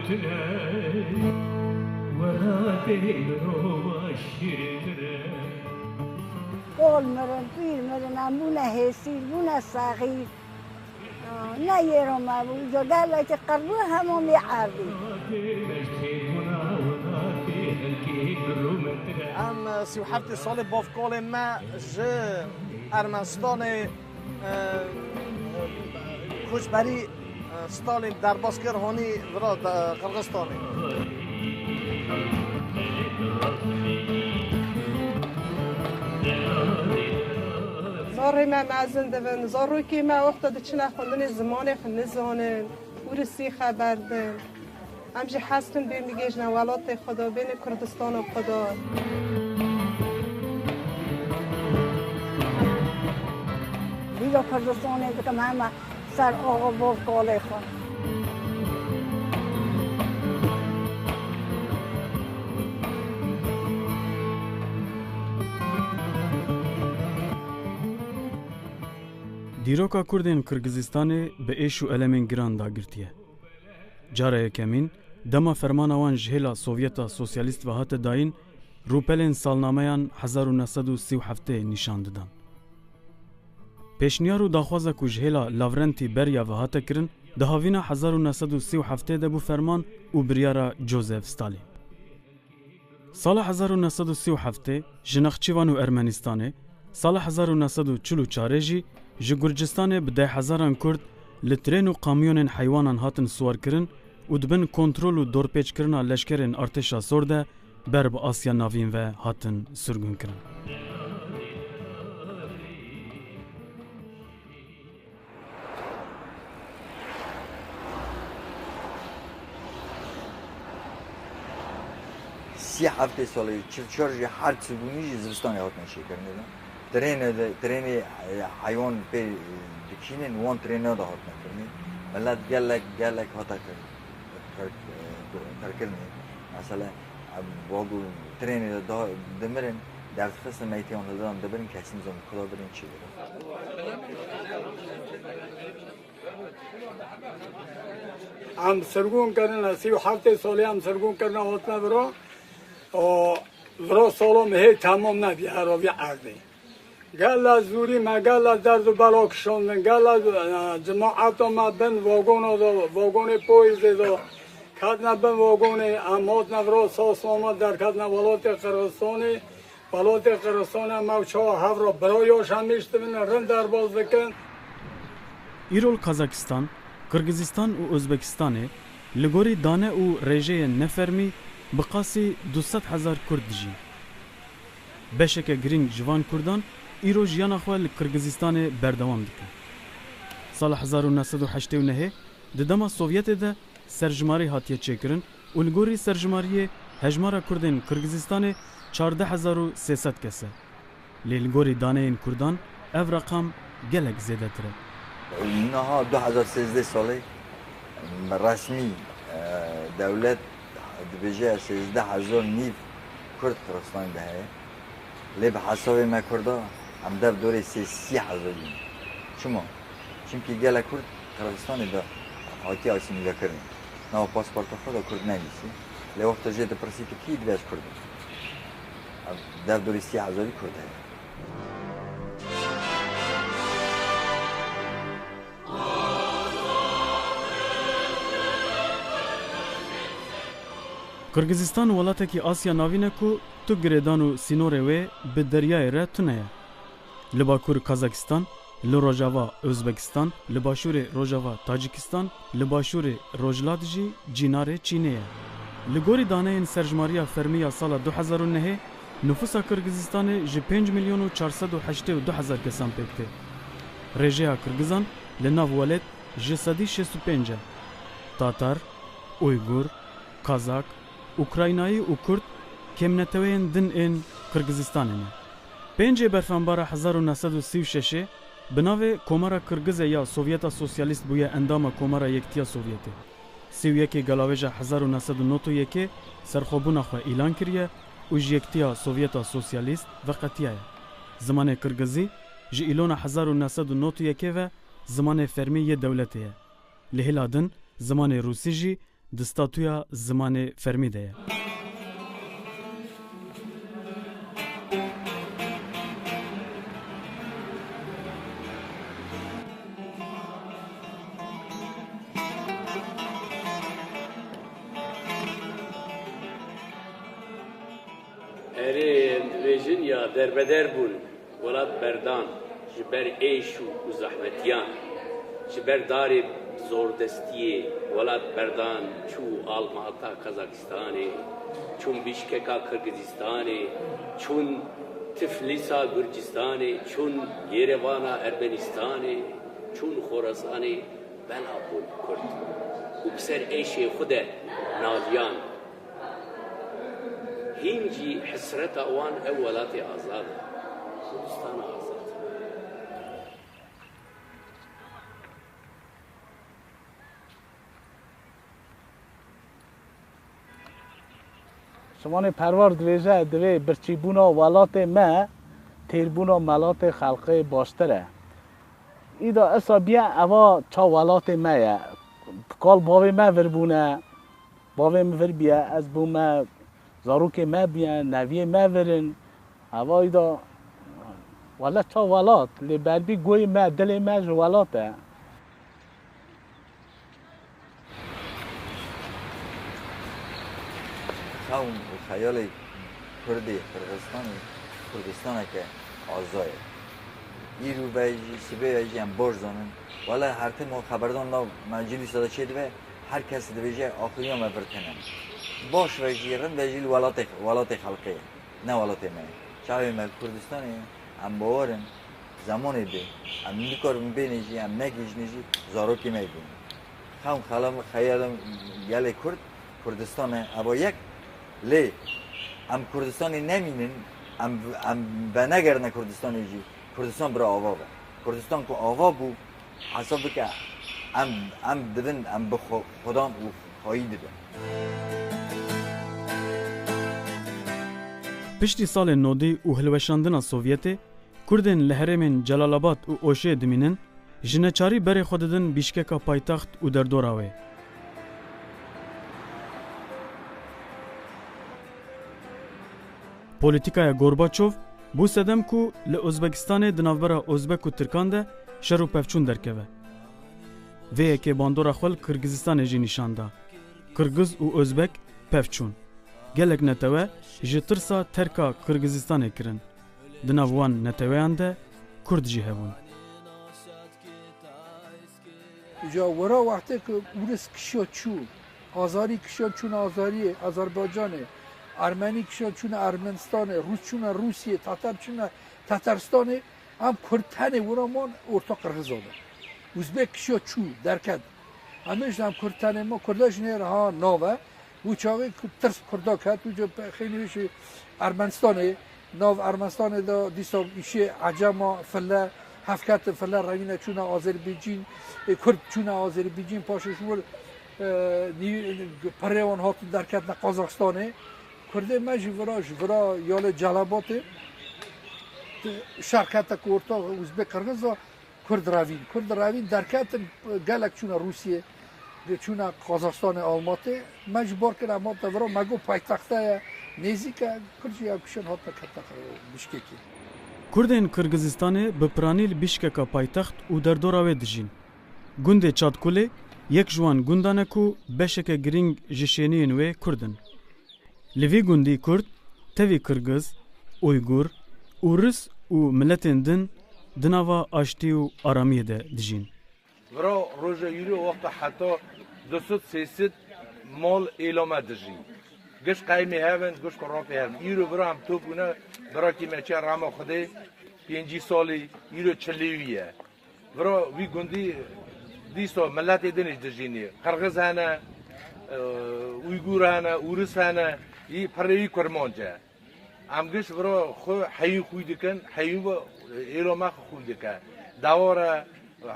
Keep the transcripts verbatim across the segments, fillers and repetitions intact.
Kol mirin, pîr mirin, em bûne hêsîl, bûne saxîl. Ne yêro me bû, îco gelekî qir bû, hemû mî erdî. Em, e, sî û heftê salê bavkolên me ji Ermenistanê, e, koçberî, e, Stalin derbas kir, honî vira, e, Qirgizistanê. Zarê me mezin dibin, zarokê me wexta diçine xwendinê zimanê xwe nizanin, ûrisî xeber din. Em jî hez dikin bên bigihîjine welatê xwe de, bêne Kurdistana xwe de. Dîlo Kurdistanê dikim heme ser axa bavkolê xwe. Dîroka Kurdên Qirgizistanê bi êş û elemên giran dagirtiye. Cara yekemîn, dema fermana wan ji hêla Sovyeta Sosyalîst ve hate dayîn, rûpelên salnameyan hezar û neh sed û sî û heftê nîşan didan. Pêşniyar û daxwaza ku ji hêla Lavrentî Berya ve hate kirin, di havîna hezar û neh sed û sî û heftê de bû ferman û biryara Joseph Stalin. Sala hezar û neh sed û sî û heftê ji Nexçîvan û Ermenistanê, sala hezar û neh sed û çil û çarê jî ji Gurcistanê bi dehhezaran Kurd li trên û kamyonên heywanan hatin siwarkirin û di bin kontrol û dorpêçkirina leşkerên Artêşa Sor de ber bi Asya Navîn ve hatin sirgûnkirin. Sî heftê salê, çil çar jî her çi bûnî jî zivistanê hatine çêkirinê de. Trênê de, trênê, e, heywan pê, e, dikînin, wan trêna de hatine kirinê. Milet gelek, gelek hate kir-, kir-, e, qirkirinê. Mesela, e, wago trênê de da-, dimirin, derdixistin meytê wan hildan dibirin, kesî nizan kuda birin çi birin. Em sirgûn kirine, sî û heftê salê em sirgûn kirine, hatine vira. O, vira sala me hê temam nebiye, her vî erdê. Gela zûrî me, gela derd û bela kişandin, gela, e, cemaeta me bin vagona de, vagonê poyîzê de, ketine bin vagonê, em hatine vira sasnama derketine welatê Qirgizistanê. Welatê Qirgizistanê me û çawa hev re bira yaşamîş dibin, rind derbas dikin. Îro li Kazakistan, Qirgizistan û Ozbekistanê li gorî dane û rêjeyên nefermî bi qasî du sed hezar Kurd dijîn. Beşeke girîng ji van Kurdan îro jiyana xwe li Qirgizistanê berdewam dike. Sala hezar û neh sed û heştê û nehê di dema Sovyetê de serjimarî hatiye çêkirin û li gorî serjimariyê hejmara Kurdên Qirgizistanê çardeh hezar û sê sed kes e. Lê li gorî daneyên Kurdan ev reqam gelek zêdetir e. Niha du hezar sêzdeh salê resmî, e, dewlet dibêje sêzdeh hezar nîv Kurd Qirgizistanê de heye. Lê bi hesabê me Kurda em dev dorê sê sî hezar bûn. Çima? Çimkî gelek Kurd Qirgizistanê de hatiye asîmîlekirin. Nava pasporta xwe de Kurd nenivîsî. Lê wexta jê dipirsî tu kî, dibê ez Kurd im. Ev dev dorê sî hezarî Kurd heye. Qirgizistan welatekî Asya Navîn e ku tu girêdan û sînorê wê bi deryayê re tune ye. Li bakur Kazakistan, li rojava Ozbekistan, li başûrê rojava Tacikistan, li başûrê rojhilat jî cînarê Çînê ye. Li gorî daneyên serjimariya fermî ya sala du hezar û nehê, nifûsa Qirgizistanê ji pênc milyon û çar sed û heştê û du hezar kesan pêk tê. Rêjeya Qirgizan li nav welêt ji sedî şêst û pênc e. Tatar, Uygur, Kazak, Ukraynayî û Kurd kêmneteweyên din ên Qirgizistanê ne. Pêncê berfanbara hezar û neh sed û sî û şeşê bi navê Komara Qirgize ya Sovyeta Sosyalîst bûye endama Komara Yekitiya Sovyetê. Sî û yekê Galawêja hezar û neh sed û nod û yekê serxwebûna xwe îlan kiriye û ji Yekitiya Sovyeta Sosyalîst veqetiyaye. Zimanê Qirgizî ji îlona hezar û neh sed û nod û yekê ve zimanê fermî yê dewletê ye. Li hêla din zimanê rûsî jî di statûya zimanê fermî de ye. Erê, em dibêjin ya derbeder bûn, welat berdan ji ber êş û, û zehmetiyan, ji ber darê zordestiyê welat berdan, çû Almata Kazakistanê, çûn Bişkeka Qirgizistanê, çûn Tiflîsa Gurcistanê, çûn Yerevana Ermenistanê, çûn Xorasanê, bela bûn Kurd û bi ser êşê xwe de naliyan. Hîn jî hesreta wan ew welatê azad e, Kurdistana azad. Şivanê Perwar dibêje, divê birçîbûna welatê me têrbûna melatê xelkê baştir e. Îda esa biye eva ça welatê me ye. Kal bavê me vir bûne. Bavê min vir bûye, ez bûme, zarokê me bûye, neviyê me vir in. Eva îda, wele ça welat, lê berbî guhê me, dilê me ji welat e. Xewn û xeyalê Kurdê Qirxizistanê Kurdistaneke aza ye. Îro ve jî, sibê ve jî em baş zanin. Wele her tim o xeberdan nav meclîsa de çêdibe, her kes dibêje axiriya me vir tene. Baş ve jî, rind ve jî li welatê, welatê xelkê ye, ne welatê me ye. Çavê me li Kurdistanê ye, em bawer in, zemanê dê, em nikarin bênê jî, em negihîjinê jî, zarokê me yê bûn. Xewn xelam-, xeyalên gelê Kurd, Kurdistan e, eva yek. Lê em Kurdistanê nemînin, em, em venegerine Kurdistanê jî. Kurdistan bira ava be. Kurdistan ku ava bû, hesab bike, em, em dibin, em bi xwe-, xwedan û xweyî dibin. Piştî salên nodî û hilweşandina Sovyetê, Kurdên li herêmên Celalabad û Oşê dimînin, ji neçarî berê xwe didin Bîşkeka paytext û derdora wê. Polîtîkaya Gorbaçov bû sedem ku li Ozbekistanê di navbera Ozbek û Tirkan de şer û pevçûn derkeve. Vê yekê bandora xwe li Qirgizistanê jî nîşan da. Qirgiz û Ozbek pevçûn. Gelek netewe ji tirsa terka Qirgizistanê kirin. Di nav wan neteweyan de Kurd jî hebûn. Îca wira wextê ku Ûris kişiya çû, Azarî kişiya çûne Azariyê, Azerbaycanê, Ermenî kişiya çûne Ermenistanê, Rûs çûne Rûsiyê, Tatar çûne Tataristanê, em Kurd tenê wira man orta Qirxiza de. Uzbek kişiya çû, derket. Em ê jî em Kurd tenê ma, Kurda jî nêre ha nav e. Wî çaxê ku tirs Kurda ket, wî ca pe-, xeynî wî jî Ermenistanê, nav Ermenistanê de dîsa îşê Ecema, File, hevketin File revîne çûne Azerbaycîn, ê Kurd çûne Azerbaycîn, paşê ji wir, e, nî-, pirê wan hatin derketine Qazaxistanê. Kurdê me jî vira, ji vira yalê Celabatê, şer kete ku orta Uzbek Qirgiza, Kurd revîn. Kurd revîn derketin, gelek çûne Rûsiyê, çûne Qazaxstanê, Almatê. Me ji bar kir em hatin vira, me got paytexte ye, nêzîk e, Kurd jî ew kişên hatine kete Bişkekê. Kurdên Qirgizistanê bi piranî li Bişkeka paytext û derdora wê dijîn. Gundê Çatkulê yek ji wan gundan e ku beşeke girîng ji şêniyên wê Kurd in. Li vî gundî Kurd, tevî Qirgiz, Uygur, Ûris û miletên din di nava aştî û aramiyê de dijîn. Vira roja îro wexta heta du sed sê sed mal êla me dijî. Giş qeymê hev in, giş xurafê hev in. Îro vira em top bûne, birakî me çiya rema Xwedê, pêncî salî, îro çilî wî ye. Vira wî gundî dîsa miletê din jî dijînê. Qirxiz hene, e, Uygur hene, Ûris hene, yî pirê wî Kurmanc e. Em giş vira xwe heyîn xwî dikin, heyîn ve êla me xwe xwî dike. Dewar e,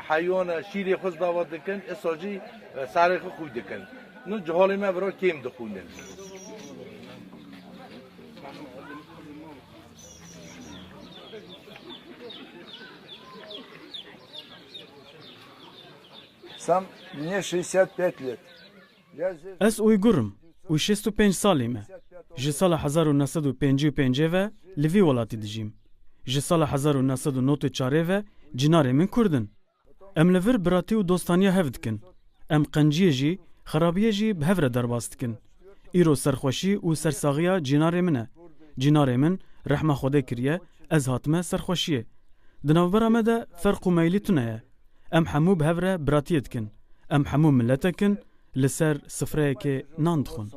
heywan e, şîrê xwe dawa dikin, îsa jî, e, serê xwe xwî dikin. Nu cihalê me vira kêm dixwînin. Сам мне шестьдесят пять лет. Ez Uygur im û şêst û pênc salî me. Ji sala hezar û neh sed û pêncî û pêncê ve li vî welatî dijîm. Ji sala hezar û neh sed û nod û çarê ve cînarê min Kurd in. Em li vir biratî û dostaniya hev dikin. Em qenciyê jî, xerabiyê jî bi hev re derbas dikin. Îro serxweşî û sersaxiya cînarê min e. Cînarê min rehma Xwedê kiriye, ez hatime serxweşiyê. Di navbera me de ferq û meylî tune ye. Em hemû bi hev re biratiyê dikin. Em hemû miletek in, li ser sifreyekê nan dixwin.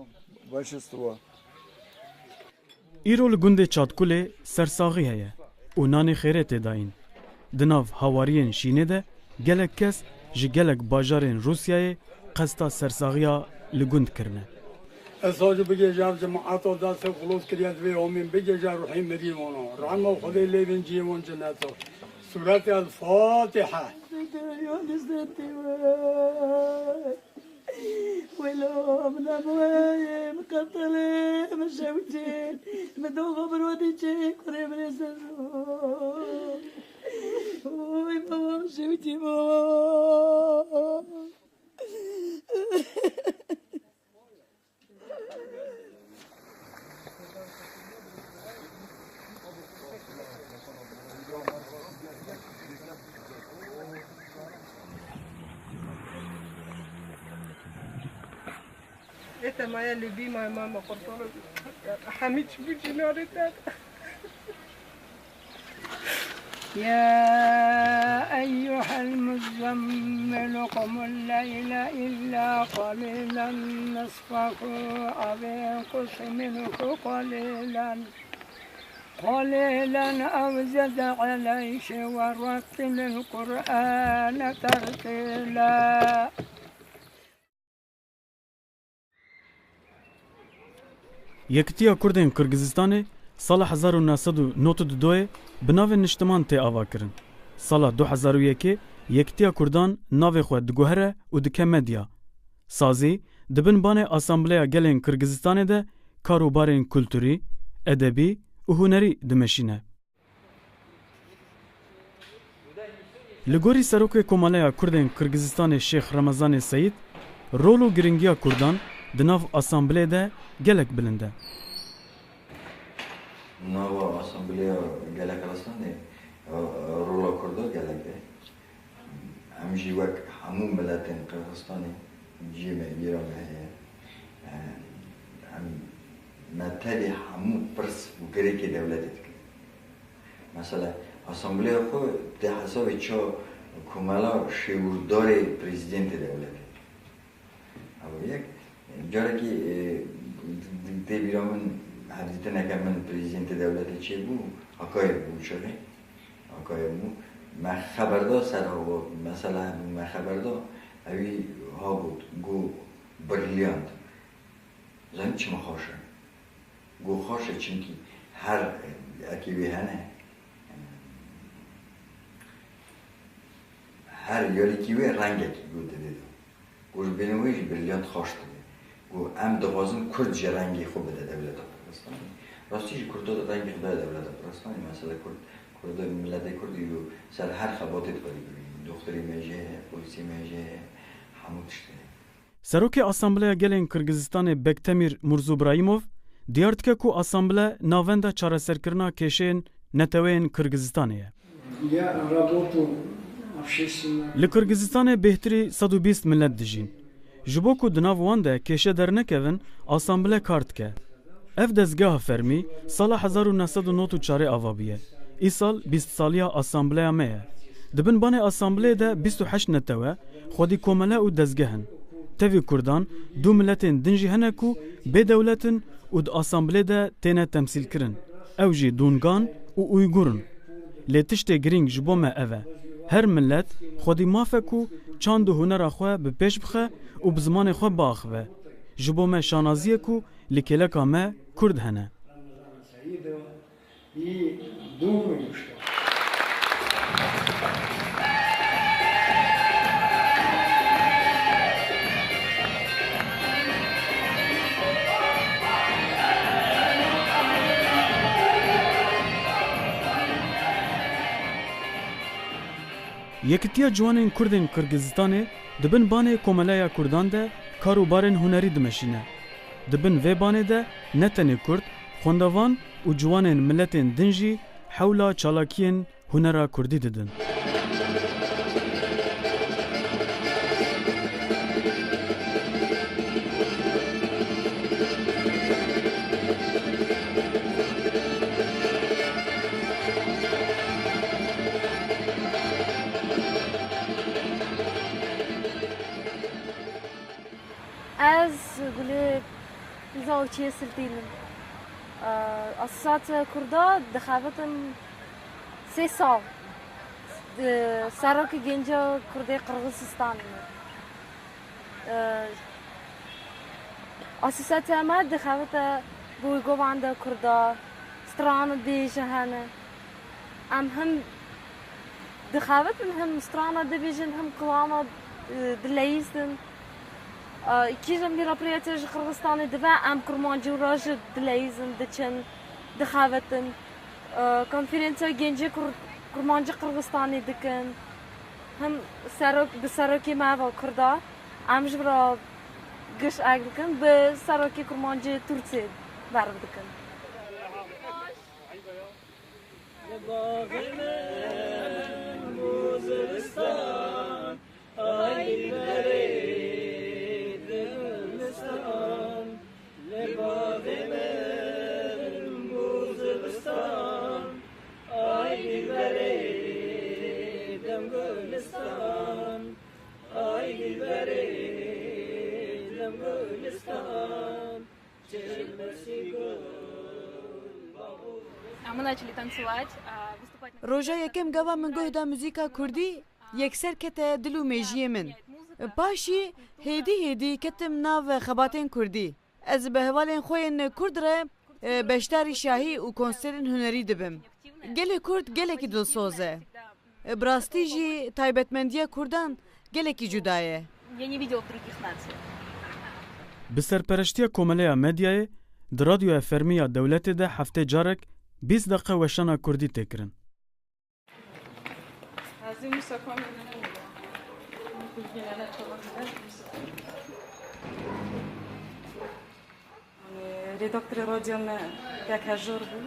Îro li gundê Çatkulê sersaxî heye û nanê xêrê tê dayîn. Di nav hawariyên şînê de gelek kes ji gelek bajarên Rûsyayê qesta sersaxiya li gund kirine. Ez sacî bigêje ev cemaeta destê xulûs kiriye, divê homîn bigêje ruhî mirî wana. Rehma Xwedê lê bin cihê wan cennet e. Sûretê El Fatiha. Welo, min em wê, min qetelê, min şewitê, min doxa min wadî çê, kurê min ê ser. Oy, baba, min şewitî, baba. Ete maya li bî maya mama qurtolo. Hemî çi bû cînarê te. يا أيها المزمل قم الليل إلا قليلا نصفه أو انقص منه قليلا قليلا أو زد عليه ورتل القرآن ترتيلا. Yekitiya Kurdên Qirgizistanê sala hezar û neh sed û nod û dudoyê bi navê Niştiman tê avakirin. Sala du hezar û yekê Yekitiya Kurdan navê xwe diguhere û dike medya. Sazî, di bin banê Asambleya Gelên Qirgizistanê de kar û barên kulturî, edebî û hunerî dimeşîne. Li gorî Serokê Komeleya Kurdên Qirgizistanê Şêx Remezanê Seyîd, rol û giringiya Kurdan di nav Asambleyê de gelek bilind e. Nava Asambleya Gelek Rastandê, e, rola Kurda gelek e. Em jî wek hemû miletên Qirgizistanê cihê me, îra me heye. E, em, me tevî hemû pirs û girêkê dewletê dikin. Mesela, Asambleya xwe tê hesabê ça komela şêwirdarê prezîdentê dewletê. Ew yek, carekî, e, tê bîra min, hevdîtineke min prezîdentê dewletê çêbû, Akayev bû çaxê. Akayev bû. Me xeber da ser ew, mesela me xeber da, ewî ha got, got, brilyant. Zanî çima xweş e? Got xweş e, çimkî her, e, ekê wê hene, e, her yarîkî wê rengekî got didê de. Got ji bînê wê jî brilyant xweş dibê. Got em dixwazin Kurd jî rengê xwe bide dewleta Kurdistanê. Rastî jî Kurda rengê xwe bide dewleta Kurdistanê. Mesela Kurd, Kurda, miletê Kurd îro ser her xebatê dixwe dibînin. Doxtorê me jî heye, polîsê me jî heye, hemû tişt heye. Serokê Asambleya Gelên Qirgizistanê Bektemîr Murzubrayimov diyar dike ku Asamble navenda çareserkirina kêşeyên neteweyên Qirgizistanê ye. Li Qirgizistanê bêhtirî sed û bîst milet dijîn. Ji bo ku di nav wan de kêşe dernekevin, Asamble kar dike. Ev dezgeha fermî sala hezar û neh sed û nod û çarê ava bûye. Îsal bîst saliya Asambleya me ye. Di bin banê Asambleyê de bîst û heşt netewe, xwedî komele û dezgeh in. Tevî Kurdan, du miletên din jî hene ku bê dewlet in û di Asambleyê de têne temsîlkirin. Ew jî Dungan û Uygur in. Lê tiştê girîng ji bo me ev e. Her milet xwedî maf e ku çand û hunera xwe bi pêş bixe û bi zimanê xwe biaxive. Ji bo me şanazî ye ku li kêleka me Kurd hene. Yekitiya Ciwanên Kurdên Qirgizistanê di bin banê Komeleya Kurdan de Kar û barên hunerî dimeşîne. Di bin vê banê de ne tenê Kurd, xwendevan û ciwanên miletên din jî hewla çalakiyên hunera Kurdî didin. Ez Gulê Pîza û Çiyê Siltînim. Asosiyatê Kurda dixebitim sê sal. Serokê Gencê Kurdê Qirxizistanê me. Asosiyatê me dixebite bi wî govende Kurda, strana dibêje hene. Em him dixebitin, him strana dibêjin, him klana, e, dileyîzin. E, kîjan mîra pirêtiya ji Qirxizistanê dibe, em kurmancî û ra jî dileyîzin, diçin, dixebitin. E, konferansa gencê Kur-, kurmancî Qirxizistanê dikin. Him serok, bi serokê me va Kurda, em ji vira giş ek dikin, bi serokê kurmancî Tirkiyê berv dikin. Li baxê min bû zivistan, ay berê dilistan. Li baxê min bû zivistan, ay berê dem gulistan, ay berê dem gulistan. А мы начали танцевать, а, выступать на Roja yekem gava min guh da muzîka kurdî, yekser kete dil û mêjiyê min. Paşî hêdî hêdî ketim nav xebatên kurdî. Ez bi hevalên xwe yên kurd re, e, beşdarî şahî û konserên hunerî dibim. Gelê kurd gelekî dilsoz e. Bi rastî jî taybetmendiya kurdan gelekî cuda ye. Я не видела в других нациях. Bi serpereştiya Komeleya Medyayê di Radyoya Fermî ya Dewletê de heftê carek bîst deqe weşana kurdî tê kirin. Yanî, redaktorê radyo me kek Hejar bû.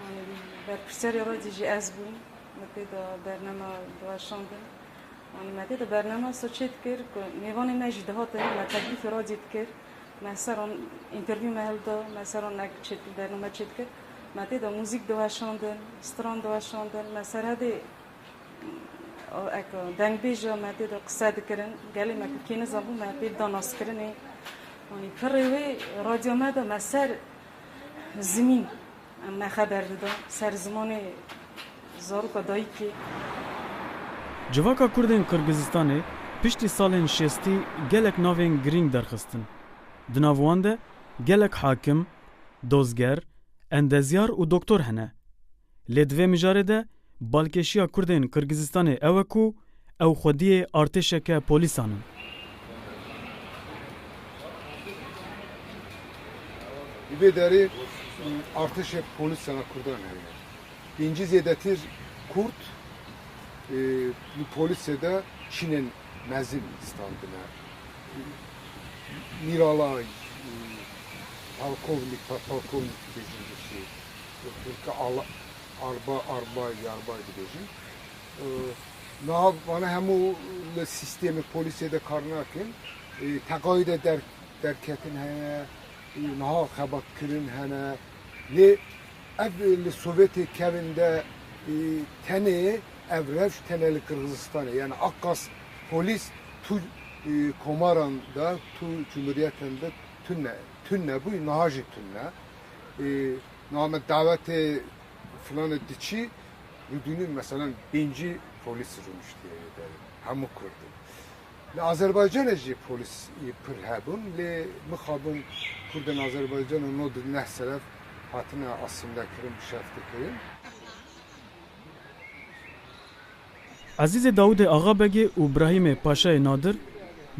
Yanî, berpirsiyarê radyo jî ez bûm. Me tê de bernama diweşandin. Yanî, me tê de bernama sa çê dikir ku mêvanê me jî dihatin, me teklîfê radyo dikir. Me ser an interview me hilda, me ser an nek çêdikir, bername çêdikir. Me tê de muzîk diweşandin, stran diweşandin. Me serhedê Ek dengbêja me tê de qise dikirin, gelê me ku kê nizanbû me pê dida naskirinê. Yanî pirê wê radyo me de me ser zimîn me xeber dida, ser zimanê zaroka dayikê. Civaka Kurdên Qirgizistanê piştî salên şêstî gelek navên girîng derxistin. Di nav wan de gelek hakim, dozger, endezyar û doktor hene. Lê di vê mijarê de balkêşiya Kurdên Qirgizistanê ew e ku ew xwediyê artêşeke polîsan in. Li vê derê artêşek polîsan a Kurdan heye. Pêncî zêdetir Kurd, e, li polîsê de çînên mezin standine. Mîralay, e, polkovnik, podpolkovnik dibêjin Tirkî, Tirkî ala-, arba-, arbay, yarbay dibêjin. E, niha vana hemû li sîstemê polîsê de kar nakin. E, teqayî de der-, derketin hene, e, niha xebatkirin hene. Lê ev, e, li Sovyetê kevin de, e, tenê ev rewş tenê li Qirgizistanê. Yani aqas polîs tu, e, komaran de, tu cumhuriyetan de tune, tune bû, niha jî tune. E, niha me davetê filanê diçî, didûnî, meselen, pêncî polîs rûniştiye yê derê. Hemû Kurd in. Li Azerbaycanê jî polîs yê pir hebûn, lê mixabin Kurdên Azerbaycanê nod û neh seref hatine asîmlekirin, bişeftikirin. Ezîzê Dawudê Axabegê û Brahîmê Paşayê Nadir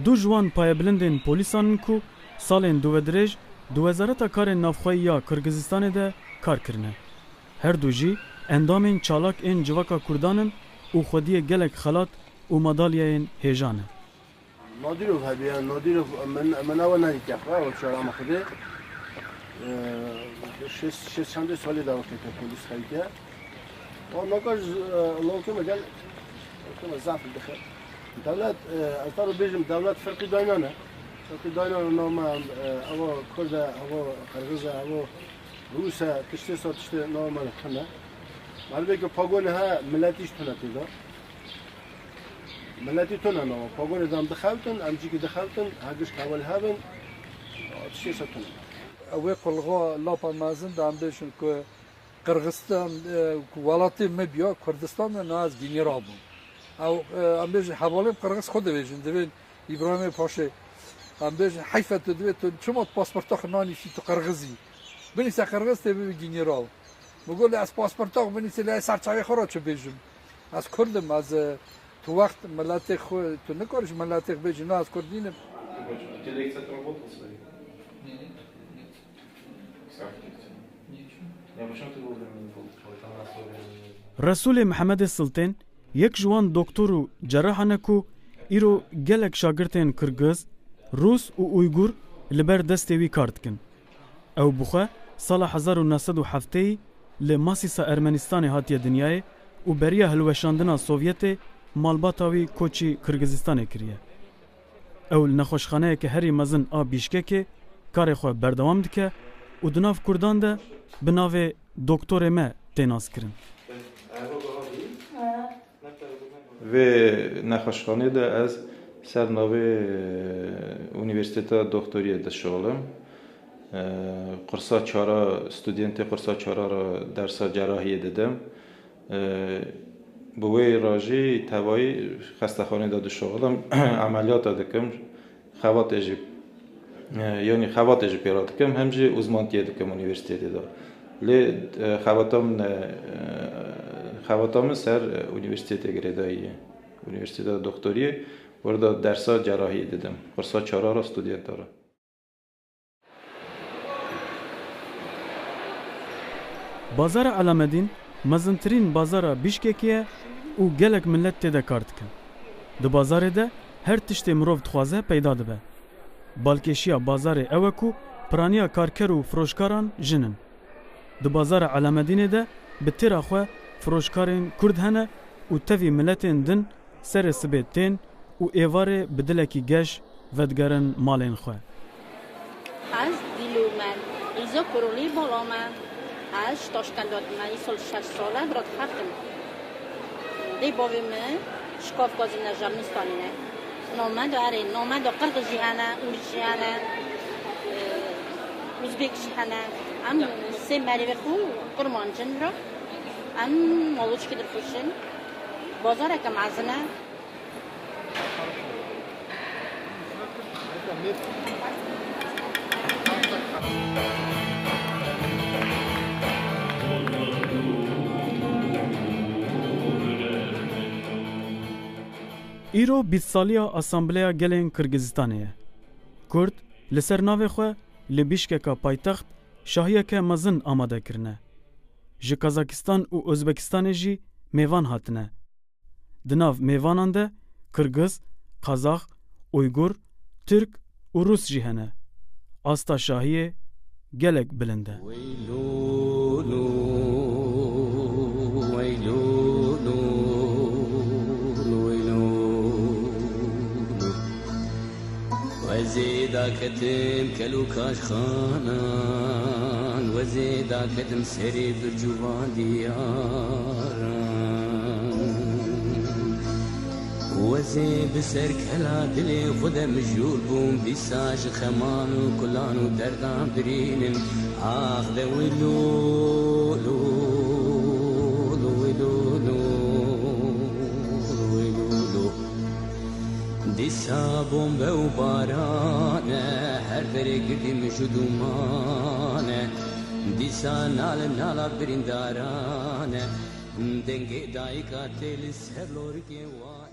du ji wan payebilindên polîsan in ku salên duvedirêj di Wezareta Karên Navxweyî ya Qirgizistanê de kar kirine. Her du jî endamên çalak ên civaka Kurdan in û xwediyê gelek xelat û madalyayên hêja ne. Nadirov hebe ya, Nadirov, min, min ewa nedîtiye xwe, ewa çara me xwedê. Ee, şêst, şêst çendê salê de wekete polîs xeyte. O naka ji, e, lawkê me gel, lawkê me zaf dixe. Dewlet, e, ez te re bêjim, dewlet ferqî dayna ne. Ferqî dayna ne, name, e, ewa Kurd e, ewa Qirgiz e, ewa Rûs e, tiştê sa tiştê name ne tune. Merivê ke pagonê he, miletî jî tune tê de. Miletî tune nava. Pagonê dem dixewtin, em cîkî dixewtin, her giş hewl hebin, tiştê sa tune. Ew ê qulxa lapa mezin de em bêjin ku Qirxistan, e, ku welatê me biya, Kurdistan de niha ez general bûm. Ew, e, em bêjin, hevalên Qirxiz xwe dibêjin, dibên Îbrahîmê Paşê. Em bêjin, heyf e tu divê tu çima pasporta xwe nanîşî tu Qirxiz î. Binîse Qirxiz tê bibî general. Min got, lê ez pasporta xwe binîsî, lê ez ser çavê xwe re çi bêjim? Ez Kurd im, ez, e, tu wext miletê xwe, tu nikarî ji miletê xwe bêjî, na ez Kurd nînim. Resûlê Mihemedê Siltên yek ji wan doktor û cerrahan e ku îro gelek şagirtên Kirgiz, Rûs û Uygur li ber destê wî kar dikin. Ew bi xwe sala hezar û neh sed û heftê li Masîsa Ermenistanê hatiye dinyayê û beriya hilweşandina Sovyetê malbata wî koçî Kirgizistanê kiriye. Ew li nexweşxaneyeke herî mezin a Bîşkekê karê xwe berdewam dike û di nav Kurdan de bi navê Doktorê Me tê naskirin. Vê nexweşxanê de ez ser navê, e, Unîversîteta Doktoriyê dişixulim. E, qursa çara, studentê qursa çara re dersa cerahiyê didim. E, bi wê re jî tevayî xestexanê de dişixulim, emeliyata dikim. Xebatê jî, e, yanî xebatê jî pê re dikim, hem jî uzmantiyê dikim unîversîtetê de. Lê, e, xebata min, e, xebata min ser, e, unîversîtetê girêdayî ye. Unîversîteta doktoriyê, orada dersa cerahiyê didim. Qursa çara re, studenta re. Bazara Elamedîn mezintirîn bazara Bîşkekê ye û gelek milet tê de kar dikin. Di bazarê de her tiştê mirov dixwaze peyda dibe. Balkêşiya bazarê ew e ku piraniya karker û firoşkaran jin in. Di bazara Elamedînê de bi têra xwe firoşkarên Kurd hene û tevî miletên din serê sibê tên û êvarê bi dilekî geş vedigerin malên xwe. Ez Dîlû me, îza kurulî bala me. Ez ji Taşkenda dime, îsal şeş sal e, bira dixebtim. Dê bavê min ji Kafkazê ne, ji Ermenistanê ne. Name de erê, name de Qirgiz jî hene, Ûrîs jî hene, e, Uzbek jî hene. Em sê merivê xwe kurmancin re. Em maloçkî dirxuşin. Bazareke mezin e. Îro bîst saliya Asambleya Gelên Kirgizistanê ye. Kurd li ser navê xwe li Bîşkeka paytext şahiyeke mezin amade kirine. Ji Kazakistan û Ozbekistanê jî mêvan hatine. Di nav mêvanan de Kirgiz, Kazax, Uygur, Tirk û Rûs jî hene. Asta şahiyê gelek bilind e. Wezê daketim kel û kaşxanan, wezê daketim serê birc û van diyaran. Wezê bi ser kela dilê xwe de mijûl bûm, dîsa ji xeman û kulan û derdan birînim. Ax de wilo, lo, lo, wilo, lo, wilo, lo. Dîsa bombe û baran e, her derê girdî mij û dûman e. Dîsa nal nala birîndaran e, dengê dayika tê li ser lorikê wan.